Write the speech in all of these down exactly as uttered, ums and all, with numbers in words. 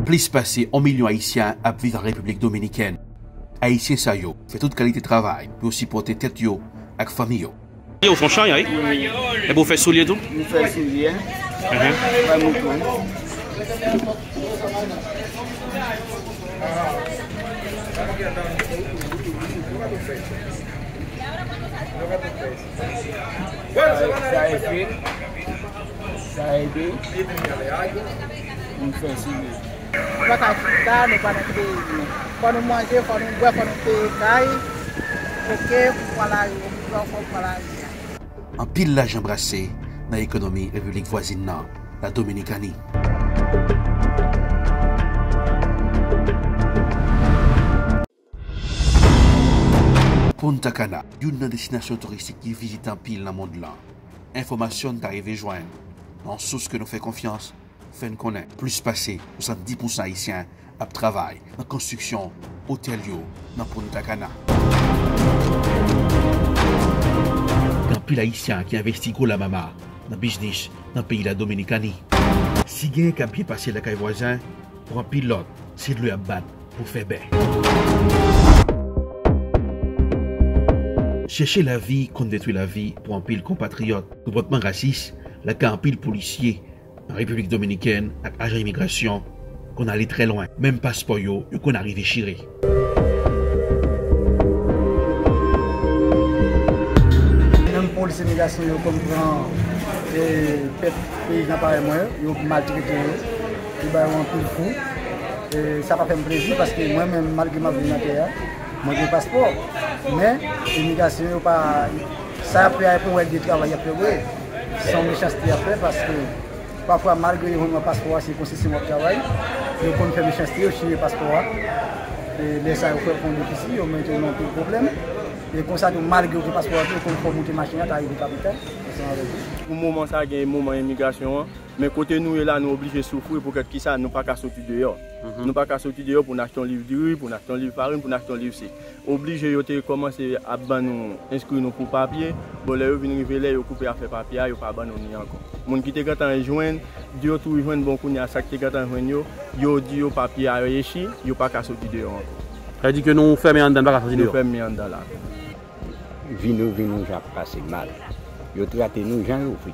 Plis pase yon milyon Ayisyen ap viv nan Repiblik Dominikèn. Ayisyen sa yo fè tout kalite travay pou yo sipòte tèt yo ak fanmi yo. Yo fè yon chanyay. Epi w fè soulye tou? Nou fè soulye. Mhm. Bay mouton. Sa, sa ede. Sa ede. Nou fè soulye. Nou pa ka chita, nou pa nan peyi nou. Fò nou manje, fò nou bwè, fò nou peye kay. Oke, pou pran lari, oke, fò pran lari a. Anpil lajan brase nan ekonomi repiblik vwazin nan, la Dominikani. Punta Cana, youn nan destinasyon touristik ki vizite anpil nan mond lan. Enfòmasyon n ta rive jwenn nan yon sous ke nou fè konfyans, fè n konnen plis pase swasanndis pousan Ayisyen ap travay nan konstriksyon otèl yo nan Punta Cana. Gen anpil Ayisyen ki envesti gwo lamama nan biznis nan peyi la Dominikani. Si genyen k ap byen pase lakay vwazen, pou anpil lòt, se dlo y ap bat pou fè bè. Chèche lavi konn detwi lavi pou anpil konpatriyòt. Konpòtman rasis lakay anpil polisye nan Repiblik Dominikèn ak ajan imigrasyon konn ale trè lwen. Menm paspò yo, yo konn arive chire. Menm polis imigrasyon yo konn pran, e, pèp peyizan parèy mwen yo, yo maltrete yo, yo ba yo anpil kou. E, sa pa fè m plezi paske mwen menm, malgre m ap viv nan tè a, mwen gen paspò. Men, imigrasyon yo pa, sa y ap fè a, e pou wè de travay y ap fè vre. Se yon mechanste y ap fè paske pafwa, malgre yo jwenn paspò a, se konstriksyon w ap travay. Yo konn fè mechanste, yo chire paspò a. E lè sa yo fè w pran defisi, yo mete w nan anpil pwoblèm. E konsa tou, malgre w gen paspò a tou, yo konn fè w monte machin nan, ta rive kapital, ansanm avèk ou. Pou moman sa, gen moman imigrasyon an, men kote nou ye la, nou oblije soufri. Poukèt kisa? Nou pa ka soti deyò. Mhm. Nou pa ka soti deyò pou n achte yon liv diri, pou n achte yon liv farin, pou n achte yon liv si. Oblije yo te kòmanse ap ban nou, enskri nou pou papye. Bon, lè yo vin rive, lè yo koupe afè papye a, yo pa ban nou ni ankò. Moun ki te gentan jwenn, di yo tou jwenn, bon, kounye a sa ki te gentan jwenn yo, yo di yo papye a echi, yo pa ka soti deyò ankò. Sa vle di ke nou fèmen anndan, nou pa ka soti deyò? Nou fèmen anndan la. Vi nou, vi nou jan ap pase mal. Yo trate nou jan yo vle.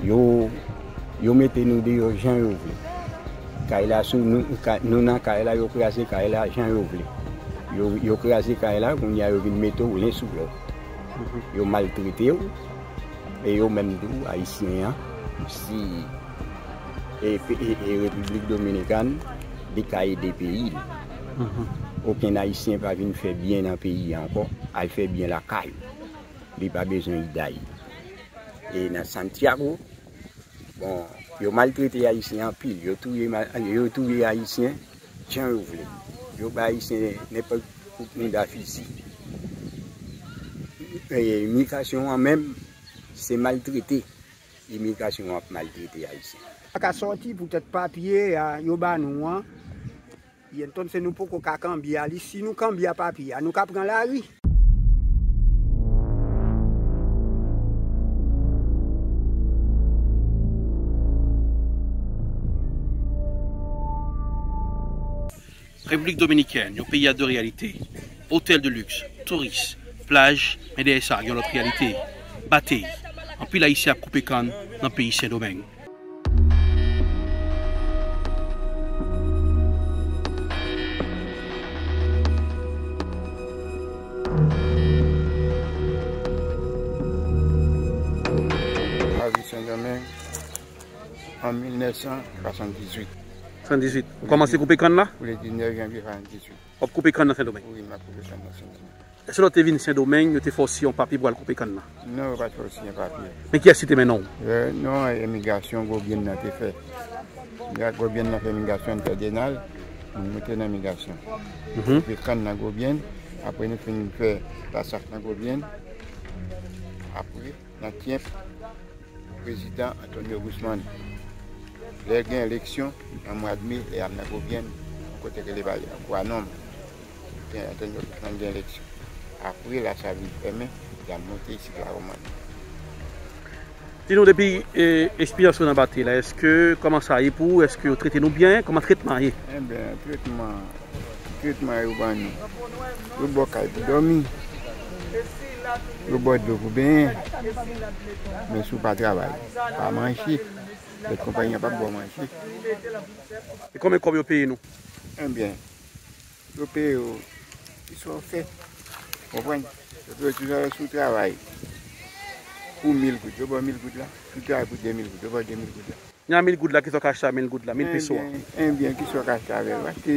Yo, yo mete nou deyò jan yo vle. Kay la sou nou, ka-, nou nan kay la, yo kraze kay la jan yo vle. Yo, yo kraze kay la, kounye a yo vin mete w len sou lòt. Mhm. Yo maltrete w, e yo menm tou, Ayisyen an, si, e, e, e Repiblik Dominikàn, li ka ede peyi l. Mhm. Okenn Ayisyen pa vin fè byen nan peyi a ankò, al fè byen lakay ou. Li pa bezwen iday. E nan Santiago, bon, yo maltrete Ayisyen anpil. Yo touye ma-, yo touye Ayisyen jan yo vle. Yo bay Ayisyen nenpòt kout mouda fizi. E imigrasyon an menm, se maltrete. Imigrasyon an ap maltrete Ayisyen. Pa ka sòti poutèt papye a yo ba nou an. Y entonces nou poko ka kanbye a li. Si nou kanbye a papye a, nou ka pran lari. Repiblik Dominikèn, yon peyi a de reyalite. Otèl de liks, touris, plaj, men dèyè sa, gen lòt reyalite. Batey. Anpil Ayisyen ap koupe kann nan peyi Sendomeng. Mwen vin Sendomeng an mil nèf san swasanndizuit. Swasanndizuit. Ou kòmanse koupe kann la? Pou le diznèf janvye swasanndizuit. W ap koupe kann nan Sendomeng? Wi, m ap koupe kann nan Sendomeng. Èske lè w te vin Sendomeng, yo te fè w siyen yon papye pou w al koupe kann nan? Non, yo pa t fè w siyen papye. Men kiyès ki te mennen w? E, non, imigrasyon Gobyen nan te fè. Gobyen nan fè imigrasyon, fè denal, nou te nan imigrasyon. Mhm. Koupe kann nan Gobyen, apre nou fin fè lasaf nan Gobyen. Apre, nan Tyèp, prezidan Antonio Guzman. Lè gen eleksyon, nan mwa de me, lè y ap nan Gobyen, yon kote rele Valle Aquanom, gen Antonio Guzman gen eleksyon. Apre, lasaf vin fèmen, y al monte isit la Romani. Di nou depi e, eksperyans ou nan batey la, èske kòman sa ye pou ou? Èske yo trete nou byen? Kòman tretman ye? Enben, tretman, tretman yo ban nou. Yo ba w kay pou dòmi. Yo ba w dlo pou benyen. Men si w pa travay, pa manje. Lòt konpayi an p ap ba w manje. E konbyen kòb yo peye nou? Enben, yo peye w ki sa w fè. Konprann? Yo peye w ki sa w fè si w travay. Pou mil goud, yo ba w mil goud la. Si w travay pou de mil goud, yo ba w de mil goud la. Nan mil goud la, ki sa w ka achte a mil goud la, mil peso a? Enben, enben, ki sa w ka achte avè l? W achte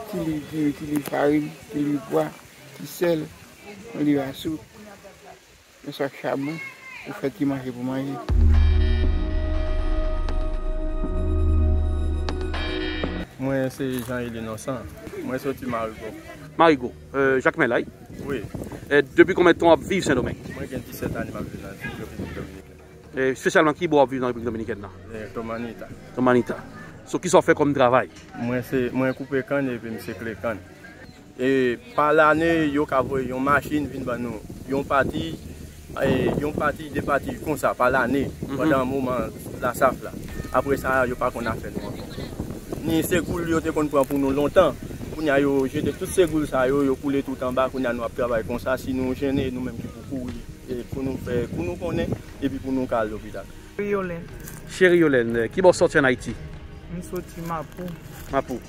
ti liv diri, ti liv farin, ti liv pwa, ti sèl, yon liv a souk. Yon sak chabon pou fè ti manje pou manje. Mwen se Jean Elie Nonsan. Mwen soti Marigo. Marigo, euh, Jakmèl la, wi? Wi. E depi konbyen tan w ap viv Sendomeng? Mwen gen disèt ane m ap viv nan Repiblik Dominikèn. E espesyalman ki bò w ap viv nan Repiblik Dominikèn nan? E Tomanita. Tomanita. So, ki sa w fè kòm travay? Mwen se, mwen koupe kann epi m sekle kann. E pa lane, yo ka voye yon machin vin ban nou. Yon pati, e, yon pati, de pati konsa pa lane, mhm, pandan moman lasaf la. Apre sa, yo pa konn afè nou ankò. Ni segoul yo te konn pran pou nou lontan. Kounye a, yo jete tout segoul sa yo, yo koule tout anba. Kounye a, nou ap travay konsa. Si nou jennen, nou menm ki pou kouri. E pou nou fè, pou nou konnen, epi pou nou ka al lopital. Yolèn. Cheri Yolèn, ki bò w sòti ann Ayiti? M soti Mapou. Mapou.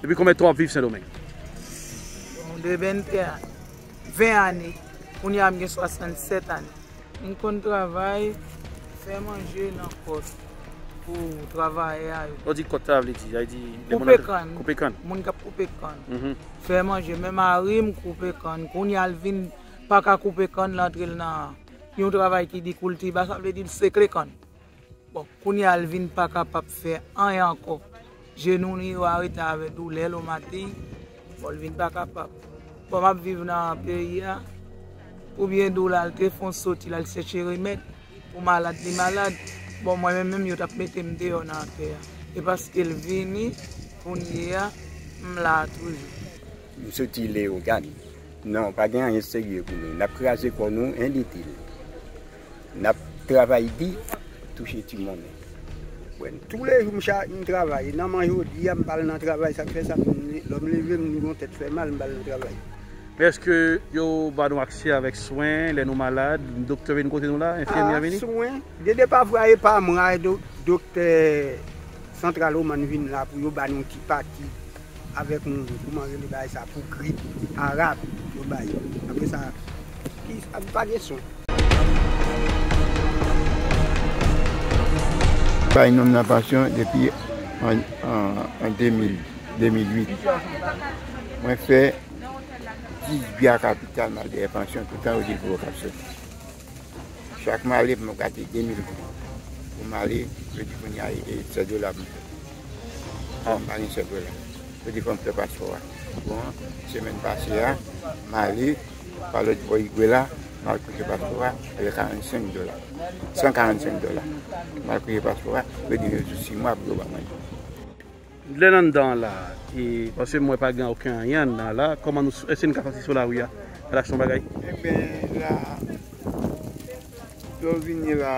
Depi konbyen tan w ap viv Sendomeng? Bon, de ven, ven ane. Kounye a m gen swasannsèt ane. M konn travay, fè manje nan kòt pou travayè a yo. Lè w di kòt, sa vle di, sa vle di lè moun koupe ap, kann. Koupe kann. Moun k ap koupe kann. Mhm. Fè manje, men mari m koupe kann. Kounye a l vin pa ka koupe kann, l antre l nan yon travay ki di koultiva, sa vle di l sekle kann. Bon, kounye a l vin pa kapab fè anyen ankò. Jenou li yo arete avè doulè, lomati. Bon, l vin pa kapab. Bon, m ap viv nan peyi a. Oubyen doula l te fon soti, l al chèche remèd pou malad li malad. Bon, mwen menm, menm yo t ap mete m deyò nan atè a. E paske l vini, kounye a, m la a toujou. M soti Leyogàn. Non, pa gen anyen serye pou nou. N ap kraze kò nou initil. N ap travay di, touche ti monnen. Bon, toulejou m cha-, m travay. Nan man jodi a, m pa al nan travay. Sa k fè sa, m, lè m leve, m gen yon tèt fè mal, m pa al nan travay. Men èske yo ba nou aksè avèk swen, lè nou malad, doktè vin kote nou la, enfimyè vini? Ah, swen. Gen de pafwa, e pa mwa, e do-, doktè Santral Oman vin la pou yo ba nou ti pati avèk yon, kòman rele bagay sa, pou grip, arab, yo bay. Apre sa, ki, pa gen swen. Bay nonm nan pansyon depi an, an, an de mil, de mil uit. Mwen fè dis byen kapital, m al dèyè pansyon, toutan yo di l pou yo k ap soti. Chak m ale, m gade de mil goud. Pou m ale, yo di kounye a, e, e, sèt dola pou m fè. Bon, m pa gen sèt dola. Yo di fò m fè paspò a. Bon, semèn pase a, m ale, pa lòt bò Igwe la, m al kouche paspò a, se karannsenk dola. San karannsenk dola. M al kouche paspò a, yo di yo sou sis mwa pou yo ba mwen. Lè n anndan an la, e, paske m wè pa gen okenn anyen anndan an la, kòman nou, èske n ka soti sou lari a, al achte yon bagay? Enben, la, lè w vini la,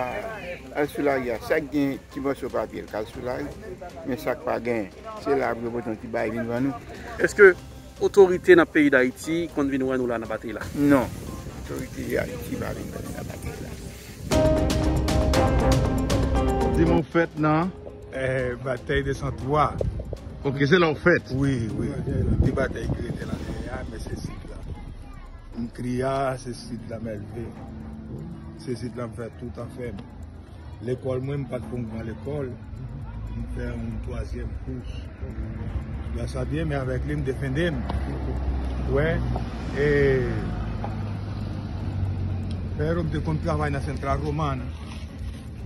al sou lari a, sa k gen ti mòso papye, l ka al sou lari, men sa k pa gen, se la pou yo pote yon ti bagay vin ban nou. Èske otorite nan peyi Dayiti konn vin wè nou la nan batey la? Non, otorite Ayiti pa vin wè nou nan batey la. Di mwen w fèt nan? Eh, batèy de san twa. Ok, se la w fèt? Wi, wi. Ti batèy ki rete la dèyè a, men se sit la. M kriye a, se sit la m elve. Se sit la m fè tout afè m. Lekòl mwen, m pa t fè yon gran lekòl. M fè yon twazyèm kous. Gras a Dye, men avèk li, m defende m. Wè, e, Pero m te konn travay nan Central Romana.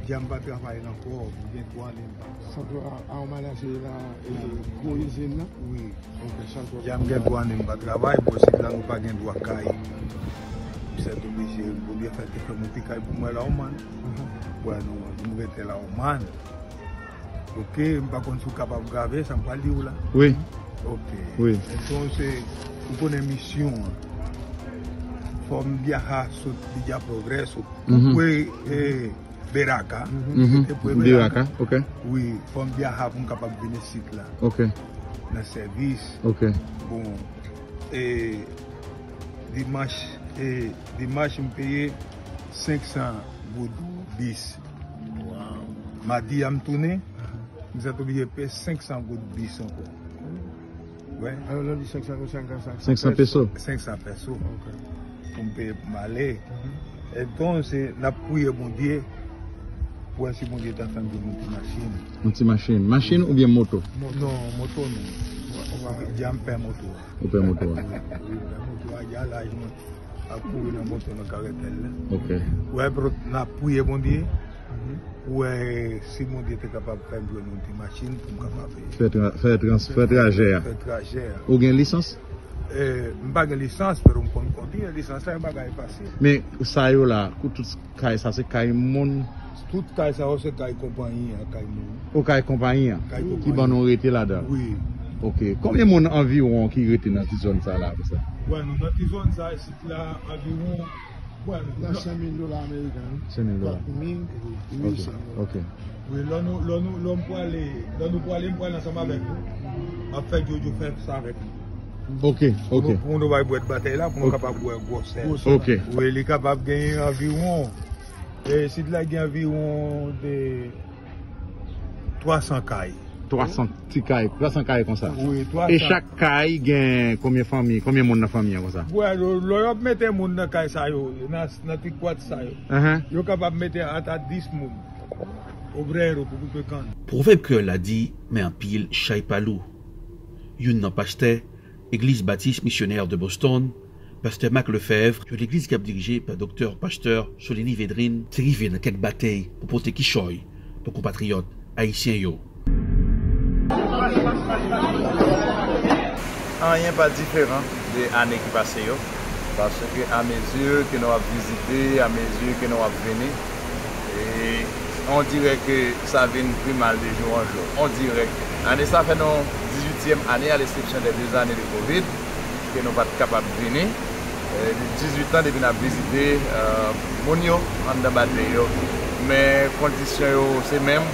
Dja m pa travay la ankò, m gen twa ane m pa travay. Central Romana se la, e, gwo izin nan? Wi. Ok, Central Romana. Dja m gen twa ane m pa travay, bon, sit la nou pa gen dwa kay. M sètoblije, m oblije fè te fè yon ti kay pou mwen la Romana. Mhm. Wè, nou, nou rete la Romana. Ok, m pa konn si w kapab grave sa m pral di w la. Wi. Ok. Wi. Entonces, ou konnen misyon an. Fò m vyaje sot Villa Progreso. Mhm. Pou kwe, eh, Beraka. Mhm. Te pwe Beraka. Beraka, ok. Wi, fò m byaha pou m kapab vin isit la. Ok. Nan sèvis. Ok. Bon, e, dimanch, e, dimanch m peye senk san goud bis. Wow. Madi a m tounen, m sèt oblije peye senk san goud bis ankò. Wè. Alò, lè w di senk san, senk san, senk san peso. Senk san peso. Ok. Pou m peye pou m ale. Mhm. Entonse, n ap priye Bondye pou wè si Bondye ta fè m jwenn yon ti machin. Yon ti machin. Machin oubyen moto? Non, moto non. Dja m pè moto a. Ou pè moto a? Wi, m pè moto a, dja laj mwen ap kouri nan moto nan karetèl la. Ok. Wè, bro, n ap priye Bondye. Mhm. Pou wè si Bondye te kapab fè m jwenn yon ti machin pou m kapab fè trans-, fè trajè a. Fè trajè a. Ou gen lisans? E, m pa gen lisans, pero m konn kondui, lisans la yon bagay fasil. Men sa yo la, kou tout kay sa, se kay moun? Tout kay sa yo, se kay konpayi an, kay moun. O, kay konpayi an? Kay konpayi an. Ki ban nou rete ladan? Wi. Ok. Konbyen moun anviwon ki rete nan ti zòn sa la, konsa? Wè, nou nan ti zòn sa, isit la, anviwon, wè, nan senk mil dola ameriken, wi. Senk mil dola. Kat mil uit san dola. Ok. Wi, lè nou, lè nou, lè m prale, lè nou prale, m prale ansanm avèk nou. M ap fè Jojo fè sa avèk nou. Ok, ok. Pou nou, pou nou bay bwèt batèy la, pou nou kapab wè gwosè. Ok. Wi, li kapab genyen anviwon, e, sit la gen anviwon de twa san kay. Twa san ti kay, twa san kay konsa. Wi, twa san. E chak kay gen konbyen fanmi, konbyen moun nan fanmi an konsa? Wè, lè, lè yo ap mete moun nan kay sa yo, nan, nan ti kwat sa yo, yo kapab mete ata dis moun. Obrero pou koupe kann. Pwovèb kreyòl la di, men anpil chay pa lou. Youn nan pastè Egliz Batis Misyonè de Boston, pastè Marc Lefebvre, yon legliz k ap dirije pa Doktè Pastè Soliny Védrine, te rive nan kèk batèy pou pote kichòy pou konpatriyòt ayisyen yo. Anyen pa diferan de ane ki pase yo, paske amezi ke nou ap vizite, amezi ke nou ap vini, e on dirè ke sa vin pi mal de jou an jou. On dirè ke ane sa fè nou dizuityèm ane, a leksepsyon de de zane de kovid, ke nou pa t kapab vini. E, dizuit an depi n ap vizite, e, moun yo anndan batèy yo. Men kondisyon yo se menm,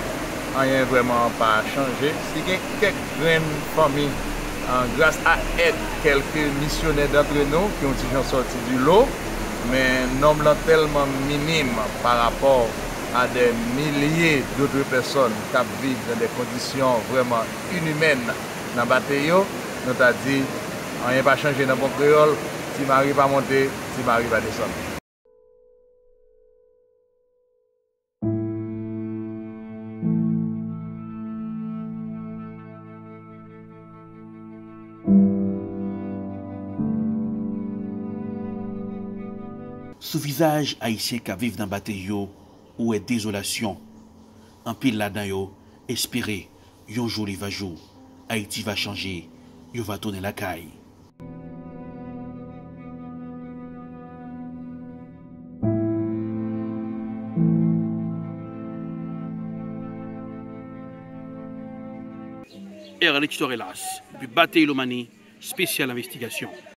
anyen vrèman pa chanje. Si gen kèk grenn fanmi, e, gras a èd kèlke misyonè dantre nou ki yon ti jan sòti di lo, men nonb lan tèlman minim pa rapò a dè milye dotre pèsòn k ap viv nan dè kondisyon vrèman inimèn nan batèy yo, nou ta di, anyen pa chanje nan bon kreyòl, ti mari pa monte, ti mari pa desann. Sou vizaj ayisyen k ap viv nan batèy yo, ou wè dezolasyon. Anpil ladan yo espere yon jou li va jou, Ayiti va chanje, yo va tounen lakay. Ernest Torelas, epi Batey Lomani, espesyal envestigasyon.